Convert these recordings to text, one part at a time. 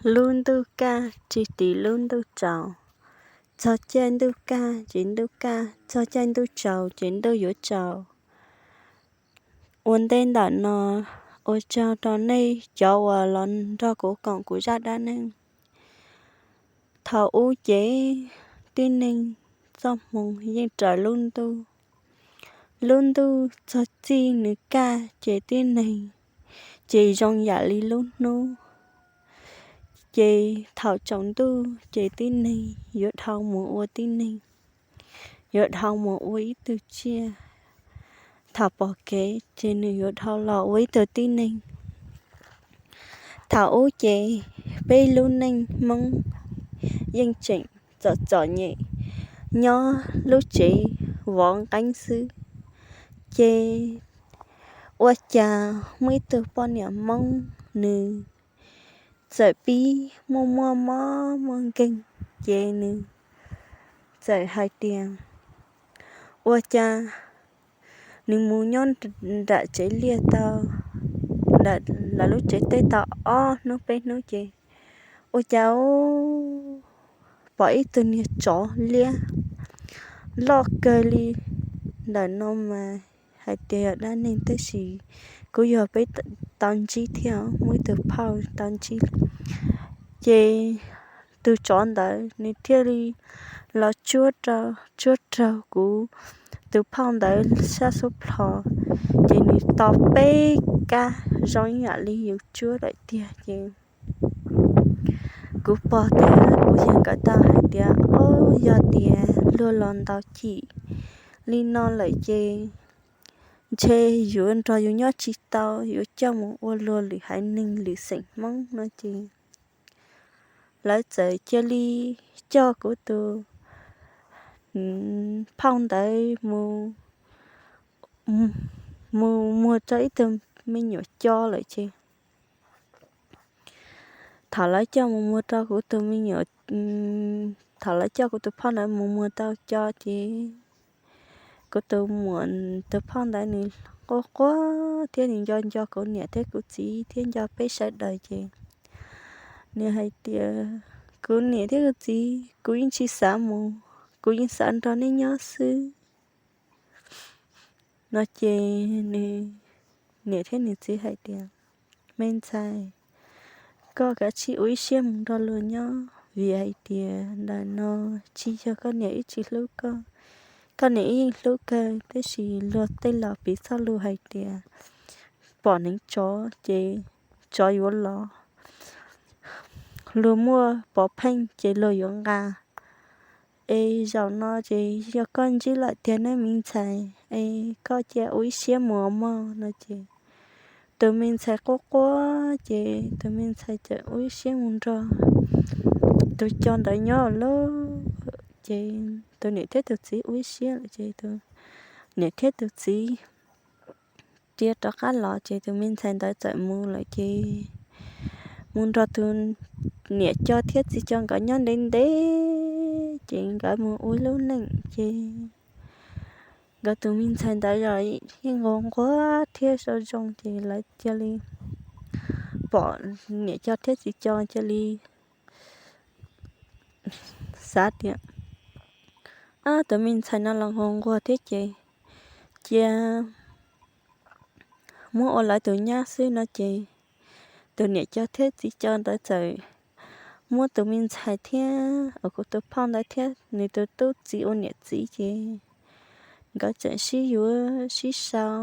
Lub ntuj kaj tsis tim lub ntuj tsaus. Txog caij ntuj kaj ces ntuj kaj, txog caij ntuj tsaus ces ntuj yuav tsaus. Ua ntej ntawm no, ua tsaug rau nej cov uas los nrog kuv koom kuv zaj dab neeg. Thaum ub ces tib neeg txoj hmoo yeej raws lub ntuj. Lub ntuj txog txij nws kaj ces tib neeg ces zoo yam li lub hnub. Ces thaum tsaus ntuj ces tib neeg yuav dhau mus ua tib neeg, yuav dhau mus ua ib tug tsiaj. Thaum pom kev ces nws yuav dhau los ua ib tug tib neeg. Thaum ub ces peb lub neej Hmoob yeej tseem txom txom nyem, nyob lub tsev vov nqeeb xwb. Ces ua cas muaj ib tug poj niam Hmoob nws txawm pib muaj muaj mob muaj nkeeg, ces nws txawm hais tias ua cas nws mus nyob nram tsev liaj tau, lawv lub tsev teb tau ob hnub peb hnub ces ua cas pom ib tug niag tsov liab loj kawg li. Ntawm no mas hais tias yog dab neeg tab sis kuj yog peb tau ntsib thiab, muaj ib tug phauj tau ntsib. Ces tus tsov ntawd nws thiaj li los tsuab rau, tsuab raug kuv tus phauj ntawd sab xub plho, ces nws to peb kab zoo ib yam li yus tsuab lawm tiag ces kuv pog thiab kuv yawg nkawd tau hais tias, o, yog tias luag los ntaus cim li no lawm ces ntshe yuav nrog yus nyob tsis tau, yuav coj mus ua luag lwm haiv neeg lwm xeem Hmoob no ces lawv txawm cia li coj kuv tus phauj ntawd mus, mus muag rau ib tug me nyuam co lawm ces thaum lawv coj mus muag rau kuv tus me nyuam, thaum lawv coj kuv tus phauj ntawd mus muag rau co ces kuv tus muam tus phauj ntawd nws quaj quaj thiab nws nco nco kuv niam thiab kuv txiv thiab nco peb sawv daws ces nws hais tias, kuv niam thiab kuv txiv, kuv yeej tsis xav mus, kuv yeej xav nrog nej nyob xwb no ces nws niam thiab nws txiv hais tias, me ntxhais, koj kav tsij ua ib siab mus nrog luag nyob vim hais tias ntawm no tsis yog koj niam ib tsis hlub koj, koj niam ib yeej hlub kawg tab sis luag tej laus piv txoj lus hais tias pom neev tsov ces tsov yuav los, luag muaj pov pheej ces luag yuav nqa. Es zaum no ces yog koj ntsib lawm tiag nawb me ntxhais, es koj cia ua ib siab mus mog no ces tus me ntxhais quaj quaj ces tus me ntxhais txawm ua ib siab mus nrog tus co ntawd nyob lawm ces tus niam thiab tus txiv ua ib siab lawm ces tus niam thiab tus txiv cia rov qab los ces tus me ntxhais ntawd txawm mus lawm ces mus nrog tus niam co thiab txiv co nkawd nyob ntev ntev ces nkawd mus ua lub neej ces nkawd tus me ntxhais ntawd los yeej nquag nquag thiab zoo zoo ces lawv cia li pom niam co thiab txiv co cia li xav tias, ab, tus me ntxhais no los nquag nquag thiab ces cia muab ua lawv tus nyab xwb no ces tus niam co thiab txiv co ntawd txawm muab tus me ntxhais thiab uas kuv tus phauj ntawd thiab nws tus tub txiv ua niam txiv ces nkawd txawm sib yuav sib sau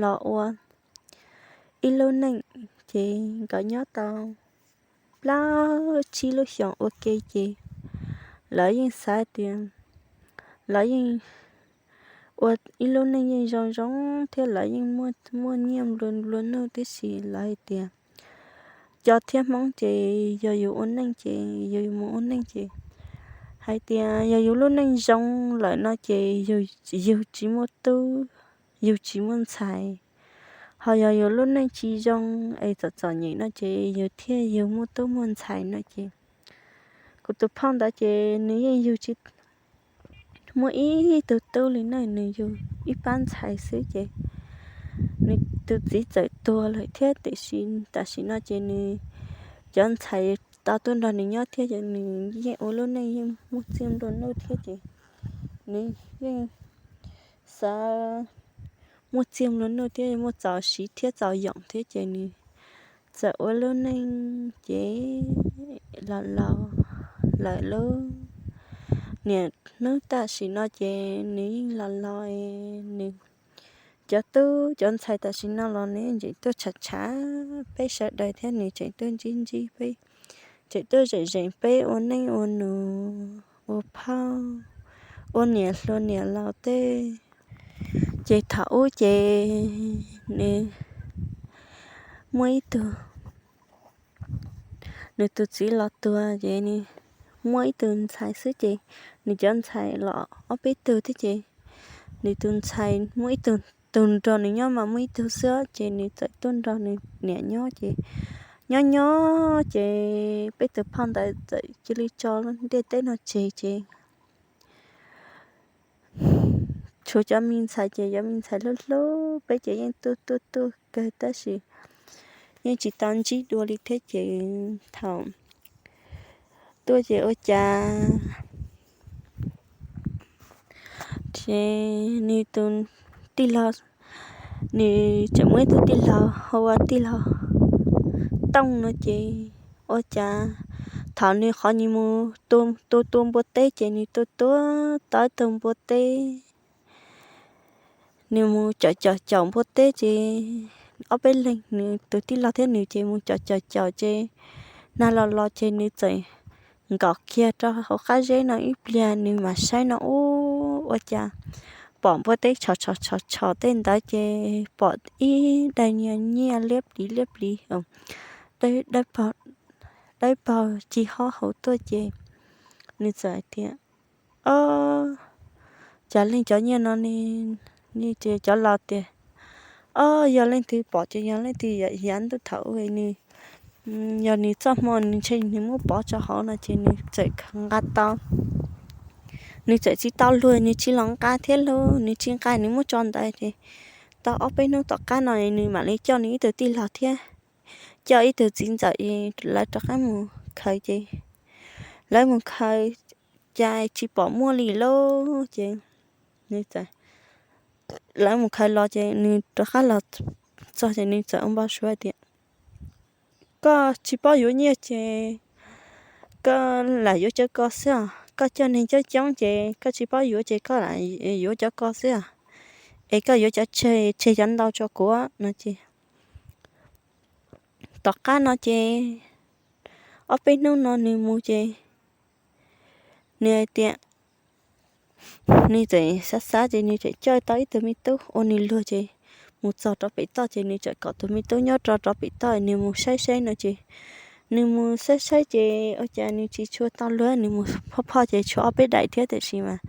los ua ib lub neej ces nkawd nyob tau plaub tsib lub xyoos ua ke ces lawv yeej xav tias lawv yeej ua ib lub neej yeej zoo zoo thiab lawv yeej muaj nyiaj nplua nplua nuj tib si. Lawv hais tias co thiab hmoob ces yog yus ua neej ces yus mus ua neej ces hais tias yog yus lub neej zoo lawm no ces yus tsis muaj tub, yus tsis muaj ntxhais, ho yog yus lub neej tsis zoo es txom txom nyem no ces yus thiaj yus muaj tub muaj ntxhais no ces kuv tus phauj ntawd ces nws yeej yug tsis muaj ib tug tub li na, nws yug ib pab ntxhais xwb ces nws tus txiv txawm tuag lawm thiab tiam sis tam sim no ces nws cov ntxhais tau tuaj nrog nws nyob thiab ces nws yeej ua lub neej yeej muaj txiaj nplua nuj thiab ces nws yeej xav muaj txiaj nplua nuj thiab muaj txaus siv thiab txaus yoom thiab ces nws txawm ua lub neej ces los los lawm lauj. Niaj hnub tam sim no ces nws yeej los los, nws cov tub cov ntxhais tam sim no los nws tseem tuaj tshav tshav peb sawv daws thiab nws tseem tuaj ntsib ntsib peb, tseem tuaj zeem zeem peb ua neej ua nus, ua phauj, ua niam hluas niam laus tej. Ces thaum ub ces nws muaj ib tug, nws tus txiv los tuag ces nws muaj ib tug ntxhais xwb ces nws cov ntxhais los ob peb tug thiab ces nws tus ntxhais muaj ib tug, tus nrog nws nyob mas muaj ib tug xwb ces nws txawm tuaj nrog nws niam nyob ces nyob nyob ces peb tus phauj ntawd txawm cia li tso ntiaj teb no tseg ces tshuav cov me ntxhais ces cov me ntxhais hlub hlub peb ces yeej tuaj tuaj tuaj kawg tab sis yeej tsis tau ntsib dua li thiab ces thaum tuaj ces ua cas ces nws tus tij laug, nws tseem muaj ib tug tij laug hu ua tij laug Tooj no ces ua cas thaum nws qhov nws mus tu tu npua teb ces nws tua tua tau ib tug npua teb, nws mus caum caum caum npua teb ces ob peb leeg nws tus tij laug thiab nws ces mus caum caum caum ces nag los los ces nws txawm nkaum kiag rau hauv qab zeb no ib pliag nws mam saib no ub ua cas pom npua teb tshos tshos tshos tshos tej ntawd ces pom ib daim nyiaj liab pliv liab pliv, dawb paug ci hob hauv tuaj ces nws txawm hais tias, Ob, cas leej cov nyiaj no ne? Cov laus tias, Ob, yog leej twg pom ces yog leej twg yav ntuj thaum ub nws, yog nws txoj hmoo nws ntshe nws muab pov tso hauv no ces nws txawm nqa tau, nws txawm tsis tau luag nws tsis los nqa thiab lauj, nws tsis nqa nws muab tso ntawd ces tau ob peb hnub tom qab no nws mam li coj nws ib tug tij laug thiab coj ib tug txiv ntxawm lawv rov qab mus khaws ces lawv mus khaws cas tsis pom muaj li lauj ces nws txawm, lawv mus khaws los ces nws rov qab los txog ces nws txawm ua npau suav tias, Koj tsis paub yuav nyiaj ces koj lam yuav cov ko xwb os, koj coj neeg coob coob ces koj tsis paub yuav ces koj lam yuav cov ko xwb os, es koj yuav cov tseg tseg cov ntau tso kuv no ces tom qab no ces ob peb hnub no nws mus ces nws hais tias, nws txawm xav xav ces nws txawm coj tau ib tug me tub ua nws luag ces mus txog rov pem toj ces nws txawm kom tus me tub nyob rau rov pem toj nws mus saib saib no ces nws mus saib saib ces ua cas nws tsis tshua tau luag, nws mus phoj phoj ces tshuav ob peb daim thiab tiam sis mas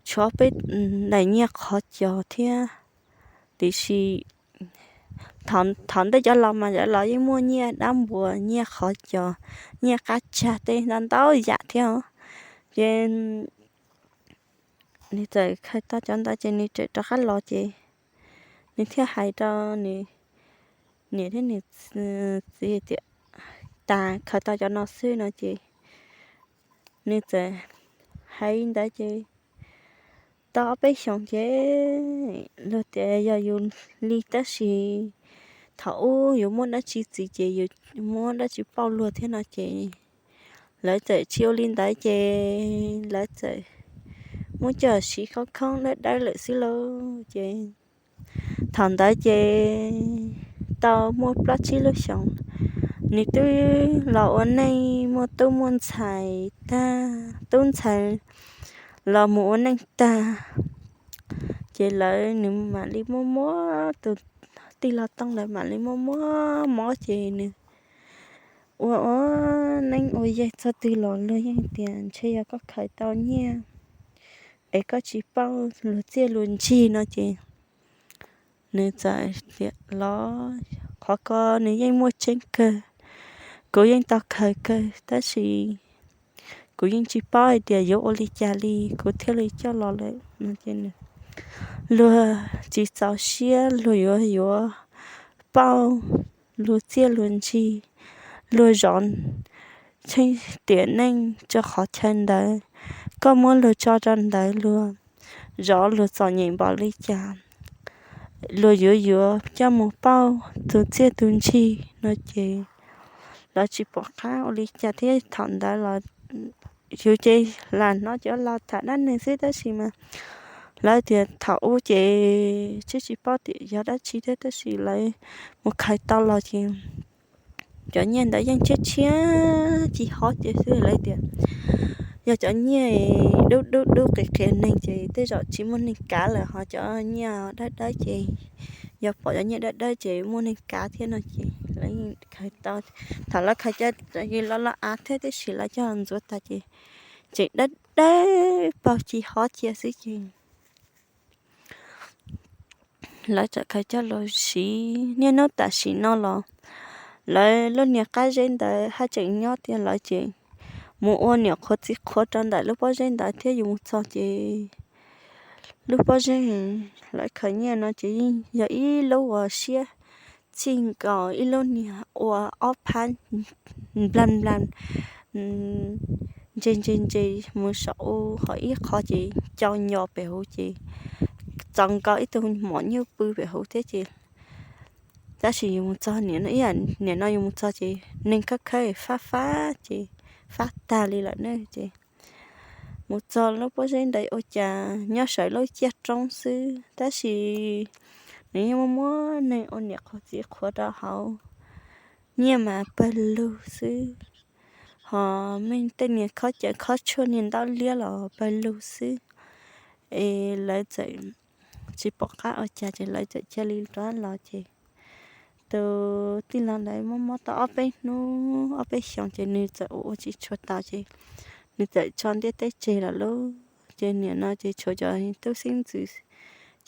tshuav ob peb daim nyiaj qhov cos thiab tiam sis thov ntej cov laus mas cov laus yeej muaj nyiaj dab npuas, nyiaj qhov cos, nyiaj qab tsag tej ntau ntau yam thiab os. Ces nws txawm khaws tau cov ntawd ces nws txawm rov qab los ces nws thiaj hais rau nws niam thiab nws txiv tias, Tas khaws tau cov no xwb no ces nws txawm hais ntawd ces tau ob peb xyoos ces luag tias yog yus li tab sis thaum ub yuav muab dab tsi txi ces yus muab dab tsi pauj luag thiab no ces lawv txawm tsis ua li ntawd ces lawv txawm muab coj siv khoob khoob dawb dawb lawm xwb lauj ces thaum ntawd ces tau muaj plaub tsib lub xyoos, nws twb los ua neej muaj tub muaj ntxhais tag, tub ntxhais los mus ua neej tag, ces lawv nws mam li muab muab tus tij laug Tooj lawv mam li muab muab mob ces nws ua ua neeb ua yaig txog twg los luag yeej tias ntshe yog koj khaws tau nyiaj es koj tsis pauj luag txiaj luag ntsig no ces nws txawm tias los qhov ko nws yeej muaj tseeb kawg, kuv yeej tau khaws kawg tab sis kuv yeej tsis paub hais tias yuav ua li cas li kuv thiaj li coj los lawm no ces luag tsis txaus siab luag yuav yuav pauj luag txiaj luag ntsig, luag zov tsheej tiam neej rau qhov chaw ntawd, koj muab luag tso rau ntawd luag zov luag txom nyem npaum li cas, luag yuav yuav coj mus pauj tus txiaj tus ntsig no ces lawv tsis pom qab ua li cas thiab. Thaum ntawd los yus ces lam hnov cov laus tham dab neeg xwb tab sis mas lawv tias thaum ub ces twb tsis paub tias yog dab tsi thiab tab sis lawv mus khaws tau los ces cov nyiaj ntawd yeej tshiab tshiab ci hob cia xwb. Lawv tias yog cov nyiaj dub dub dub qias qias neeg ces tej zaum tsis muaj neeg kav lawm, ho cov nyiaj dawb dawb ces yog pom cov nyiaj dawb dawb ces muaj neeg kav thiab no ces lawv yeej khaws tau. Thaum lawv khaws cov los los av thiab tiam sis lawv coj los ntxuav tas ces tseem dawb dawb paug ci hob cia xwb ces lawv txawm khaws coj los siv. Niaj hnub tam sim no los lawv lub niag qab zeb ntawd haj tseem nyob tiag, lawv ces mus ua niam qhuav txiv qhuav rau ntawm lub pob zeb ntawd thiab. Yus mus txog ces lub pob zeb lawv khaws nyiaj no ces yeej yog ib lub uas siab txij nkaus, ib lub niag ua ob phab nplas nplas ntse ntse ntse mus saum u, ho ib qho ces co nco pem hauv ces txaus nkaus ib tug mom nyuj pw pem hauv thiab ces tab sis yus mus txog nim no, ib yam nim no yus mus txog ces neeg khawb khawb fab fab ces fab tag li lawm ne ces mus txog lub pob zeb ntawd ua cas nyob saum lub ciaj roob xwb tab sis nws yeej muaj muab neeg ua niam qhuav txiv qhuav rau hauv, nyiaj mas pawg lug xwb, ho tej niag khob cawv khob tshuaj niag ntaub liab los pawg lug xwb. Es lawv txawm tsis pom qab ua cas ces lawv txawm cia li rov los ces tus tij laug ntawd mob mob tau ob peb hnub ob peb xyoos ces nws txawm ua ua tsis tshua tau ces nws txawm tso ntiaj teb tseg lawm lauj. Ces nim no ces tshuav cov tub xeeb ntxwv,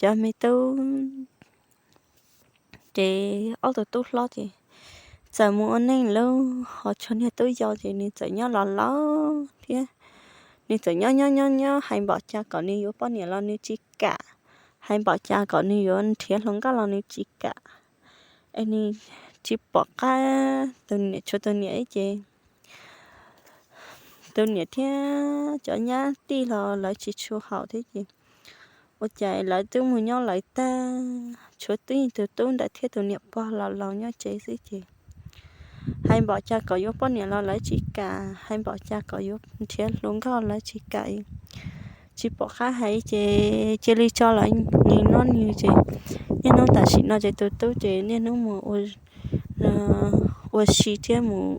cov me tub ces ob tug tub hlob ces txawm mus ua neej lawm, ho tshuav niag tub yau ces nws txawm nyob los laus thiab. Nws txawm nyob nyob nyob nyob hais npaum cas kom nws yuav poj niam los nws tsis kam, hais npaum cas kom nws yuav nrhiav hluas nkauj los nws tsis kam. Es nws tsis pom qab tus niam, tshuav tus niam ib ces tus niam thiab cov nyab tij los lawv tsis tshua haum thiab ces ua cas lawv twb mus nyob lawv tag, tshuav twb tus tub ntawd thiab tus niam pog los laus nyob tsev xwb ces hais npaum cas kom yuav poj niam los lawv tsis kam, hais npaum cas kom yuav nrhiav hluas nkauj lawv tsis kam. Tsis pom qab hais ces cia li tso lawv nws nyob nws ces niaj hnub tam sim no ces tus tub ces niaj hnub mus ua si thiab mus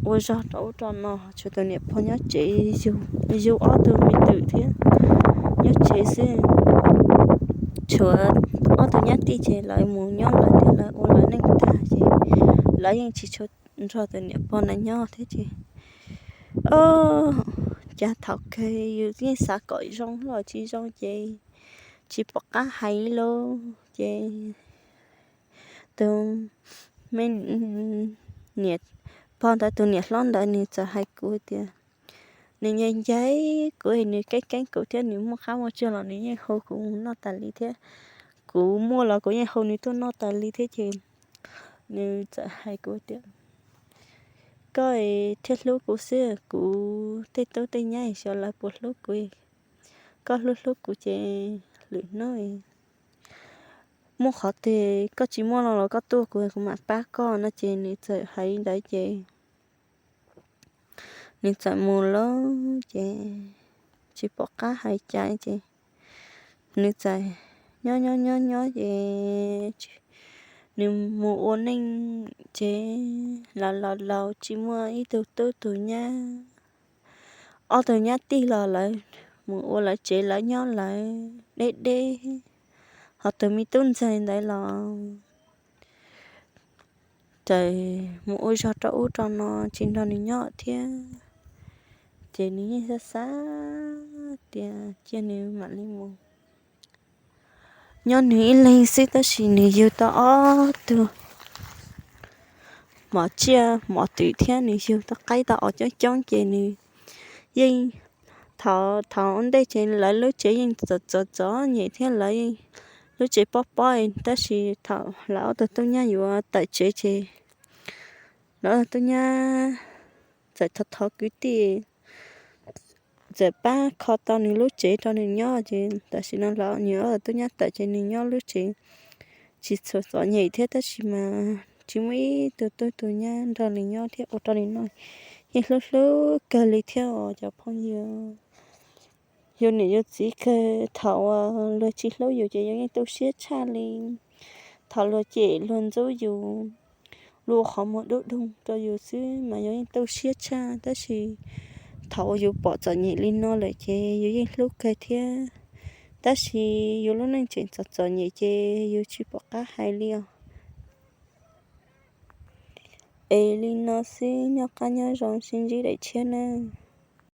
ua zog rau ub rau no, tshuav tus niam pog nyob tsev yug ob tug me twm thiab nyob tsev xwb. Tshuav ob tug nyab tij ces lawv mus nyob lawv thiab lawv ua lawv neej tag ces lawv yeej tsis tshua nrog tus niam pog ntawd nyob thiab ces, o, cas thaum kawg yus yeej xav kom zoo los tsis zoo ces tsis pom qab hais lauj ces tus me niam pog ntawd tus niam hlob ntawd nws txawm hais kuv tias nws ncaim ncaim kuv, nws keeb keeb kuv thiab nws muaj qab muaj tsuag los nws yeej hu kuv mus noj tas li thiab, kuv muaj los kuv yeej hu nws tuaj noj tas li thiab ces nws txawm hais kuv tias koj thiaj hlub kuv xwb, kuv tej tub tej nyab xyov lawv puas hlub kuv, koj hlub hlub kuv ces lwm hnub muaj qhov twg koj tsis muaj no los koj tuaj kuv, kuv mam pab koj no ces nws txawm hais li ntawd ces nws txawm mus lawm ces tsis pom qab hais cas ces nws txawm nyob nyob nyob nyob ces nws mus ua neej ces los los laus tsis muaj ib tug tub tus nyab. Ob tug nyab tij los lawv mus ua lawv tsev lawv nyob lawv deb deb, ho tus me tub ntxawg ntawd los txawm mus ua zog rau ub rau no tsis nrog nws nyob thiab. Ces nws yeej xav xav tias cia nws mam li mus nyob nws ib leeg xwb tab sis nws yug tau ob tug mov tsiaj mov twm thiab nws yug tau qaib tau os coob coob ces nws yeej, thaum ua ntej ces lawv lub tsev yeej txom txom txom nyem thiab lawv lub tsev pob pob tab sis thaum lawv ob tug tub nyab yuav tawm tsev ces Los tub nyab txawm thov thov kwv tij txawm pab kho tau nws lub tsev rau nws nyob ces tam sim no los nws tub nyab tawm ces nws nyob lub tsev tsis txom nyem thiab tab sis mas tsis muaj ib tug tub tug nyab nrog nws nyob thiab ua rau nws no yeej hlub hlub kawg li thiab os cov phooj ywg. Yus niam yus txiv kawg thaum uas luag tsis hlub yus ces yus yeej tu siab tshaj li. Thaum luag cem luag ntxub yus, luag qhov muag dub doog rau yus xwb mas yus yeej tu siab tshaj tab sis thaum uas yus pom txom nyem li no lawm ces yus yeej hlub kawg thiab. Tab sis yus lub neej tseem txom txom nyem ces yus tsis pom qab hais li os. Es li no xwb, nyob qab nyob zoo, sib ntsib daim tshiab nawb.